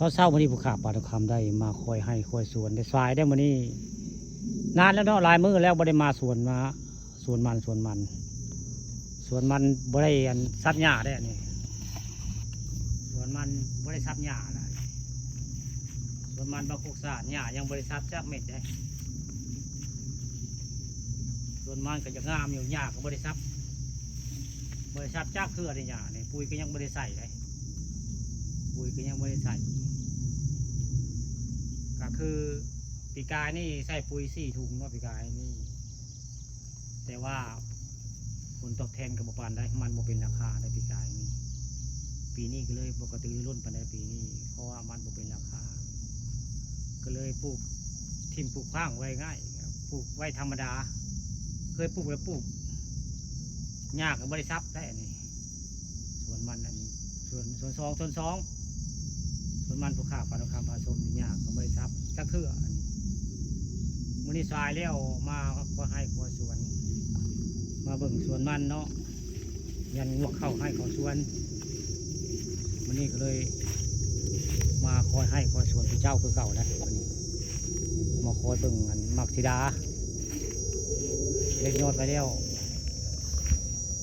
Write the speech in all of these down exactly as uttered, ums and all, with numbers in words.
ตอนเช้ามื้อนี้ผู้ข้าปานคำได้มาคอยไฮ่คอยสวน ได้สายได้มื้อนี้ นานแล้วเนาะ หลายมื้อแล้วบ่ได้มาสวน มาสวนมัน สวนมัน สวนมันบ่ได้อันสับหญ้าได้อันนี้ สวนมันบ่ได้สับหญ้านะ สวนมันบ่คุกสานหญ้ายังบ่ได้สับจักเม็ดได้ สวนมันก็จะงามอยู่ หญ้าก็บ่ได้สับ บ่ได้สับจักเทื่อเลย หญ้านี่ ปุ๋ยก็ยังบ่ได้ใส่เลย ปุ๋ยก็ยังบ่ได้ใส่ ก็คือปีกายนี่ใส่ปุ๋ยสี่ถุงเนาะ ปีกายนี่ แต่ว่าผลตอบแทนก็บ่ปานใด มันบ่เป็นราคาได้ปีกายนี่ ปีนี้ก็เลยบ่กระตือรือร้นปานใดปีนี้ เพราะว่ามันบ่เป็นราคา ก็เลยปลูกถิ่มปลูกขว้างไว้ง่าย ปลูกไว้ธรรมดา เคยปลูกแล้วปลูก หญ้าก็บ่ได้สับได้อันนี้ สวนมันอันนี้ สวน สวนสอง สวนสอง สวนมันผู้ข้าปานคำผสมนี่ หญ้าก็บ่ได้สับจักเทื่ออันนี้ มื้อนี้สายแล้วมาขอไฮ่ขอสวน มาเบิ่งสวนมันเนาะ ยันงวกเข้าไฮ่เข้าสวน มื้อนี้ก็เลย มาคอยไฮ่คอยสวนผู้เจ้าคือเก่านะ มื้อนี้มาคอยเบิ่งอันหมากสีดา เด็ดยอดไว้แล้ว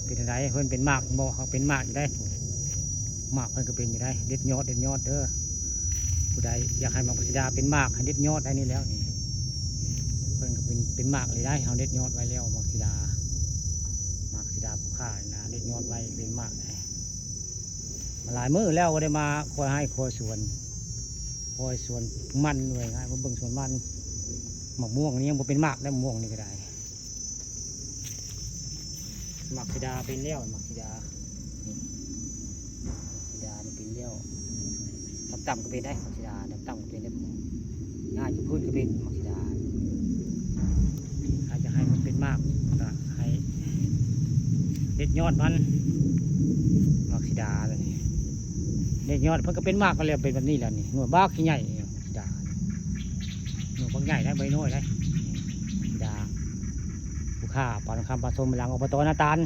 เป็นจั่งใด เพิ่นเป็นหมากบ่ เป็นหมากอยู่ได้ หมากเพิ่นก็เป็นอยู่ได้ เด็ดยอด เด็ดยอดเด้อ ผู้ใดอยากให้หมากสีดาเป็นหมาก ให้เด็ดยอดได้นี่แล้วนี่ เพิ่นก็เป็น เป็นหมากเลยได้ เฮาเด็ดยอดไว้แล้ว หมากสีดา หมากสีดาผู้ข้านี่นะ เด็ดยอดไว้เป็นหมากได้ มาหลายมื้อแล้วบ่ได้มาคอยไฮ่คอยสวน คอยสวนมัน ว่าง่าย มาเบิ่งสวนมัน หมากม่วงนี่ยังบ่เป็นหมากได้ หมากม่วงนี่ก็ได้ หมากสีดาเป็นแล้ว หมากสีดา นี่ หมากสีดานี่เป็นแล้ว ต่ำๆก็เป็นได้ หมากสีดา ต่ำๆก็เป็นได้ ง่ายอยู่พื้นก็เป็น หมากสีดา ถ้าจะให้มันเป็นหมากก็ให้ เด็ดยอดมัน หมากสีดาเลย เด็ดยอดเพิ่นก็เป็นหมากก็แล้ว เป็นแบบนี้แหละนี่ หน่วยบักใหญ่ หมากสีดา หน่วยบักใหญ่ได้ ใบน้อยได้ สีดา ผู้ข้าปานคำผสมหลัง อบต.นาตาล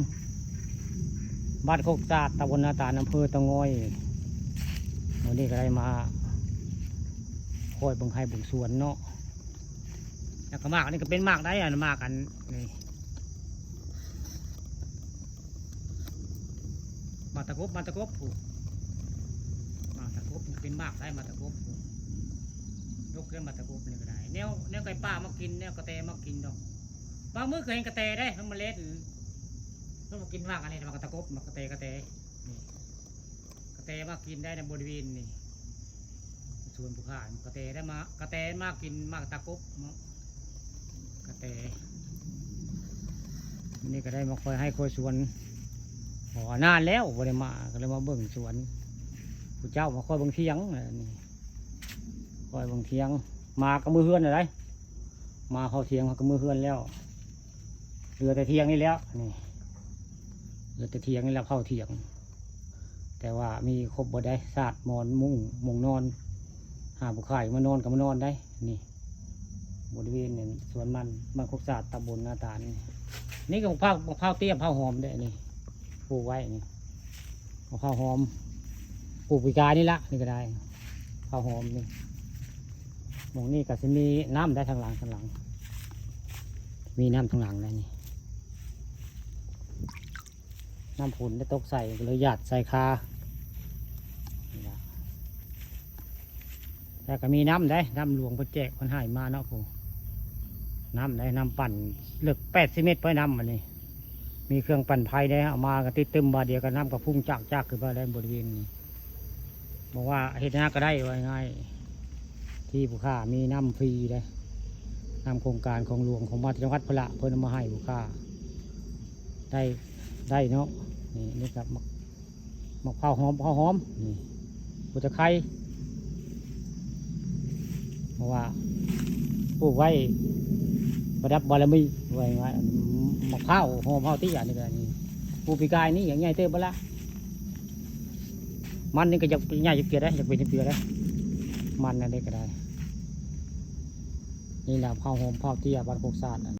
บ้านโคกสาด ตำบลนาตาล อำเภอเตางอย มื้อนี้ก็ได้มาคอยเบิ่งไฮ่เบิ่งสวนเนาะ แล้วก็หมากอันนี้ก็เป็นหมากได้ อันหมากอันนี้ หมากตะกบ หมากตะกบ ผู้ หมากตะกบนี่เป็นหมากได้ หมากตะกบ ผู้ ยกเรื่องหมากตะกบนี่ก็ได้ แนว แนวไก่ป่ามากิน แนวกระแตมากินดอก บางมื้อก็เห็นกระแตได้ มันเมล็ด มันมากินหมากอันนี้ หมากตะกบ หมากกระแต กระแต นี่ กระแตมากินได้ในบริเวณนี่ สวนผู้ข้า กระแตได้มา กระแตมากินหมากตะกบเนาะ กระแต นี่ก็ได้มาคอยไฮ่คอยสวน อ๋อ นานแล้วบ่ได้มา ก็เลยมาเบิ่งสวน ผู้เจ้ามาคอยเบิ่งเถียง อันนี้ คอยเบิ่งเถียง มาก็มือเฮือนอะไร มาเข้าเถียงเขาก็มือเฮือนแล้ว เหลือแต่เถียงนี่แล้ว นี่ เหลือแต่เถียงนี่แล้ว เข้าเถียง แต่ว่ามีครบบ่ได้ สาดหมอนมุ้งมุงนอน หาผู้ข้าอยากมานอนก็มานอนได้ นี่ บริเวณนี่สวนมัน บ้านโคกสาด ตำบลนาตาลนี่ นี่ก็มะพร้าว มะพร้าวเตี้ย มะพร้าวหอมเด้ นี่ ปลูกไว้นี่ มะพร้าวหอม ปลูกปีกายนี่ละ นี่ก็ได้ มะพร้าวหอมนี่ หม่องนี่ก็สิมีน้ำได้ทางหลัง ทางหลัง มีน้ำทางหลังได้นี่ น้ำฝนได้ตกใส่ก็เลยหยาดใส่คา นี่ล่ะ แต่ก็มีน้ำได้ น้ำหลวงเพิ่นแจกเพิ่นให้มาเนาะ ผู้ น้ำได้ น้ำปั่น เลิกแปดสิบเมตรไปน้ำอันนี้ มีเครื่องปั่นไฟได้ เอามาก็ติดตึมบาดเดียวก็น้ำก็พุ่งจากๆขึ้นมาได้บริเวณนี้ บอกว่าเฮ็ดนาก็ได้ว่าง่าย ที่ผู้ข้ามีน้ำฟรีได้ น้ำโครงการของหลวงของมาจากจังหวัดพุ้นละ เพิ่นเอามาให้ผู้ข้า ได้ ได้เนาะ นี่ นี่ครับ มะ มะพร้าวหอม มะพร้าวหอม นี่ หัวตะไคร้ เพราะว่าปลูกไว้ประดับบารมี ไว้ ไว้ มะพร้าวหอมเฮาตี้อันนี้ก็นี่ ปลูกปีกายนี่อย่างใหญ่เติบบ่ละ มันนี่ก็อยากใหญ่จักเทื่อได้ อยากเป็นจักเทื่อได้ มันอันนี้ก็ได้ นี่แหละ มะพร้าวหอม มะพร้าวเตี้ย บ้านโคกสาด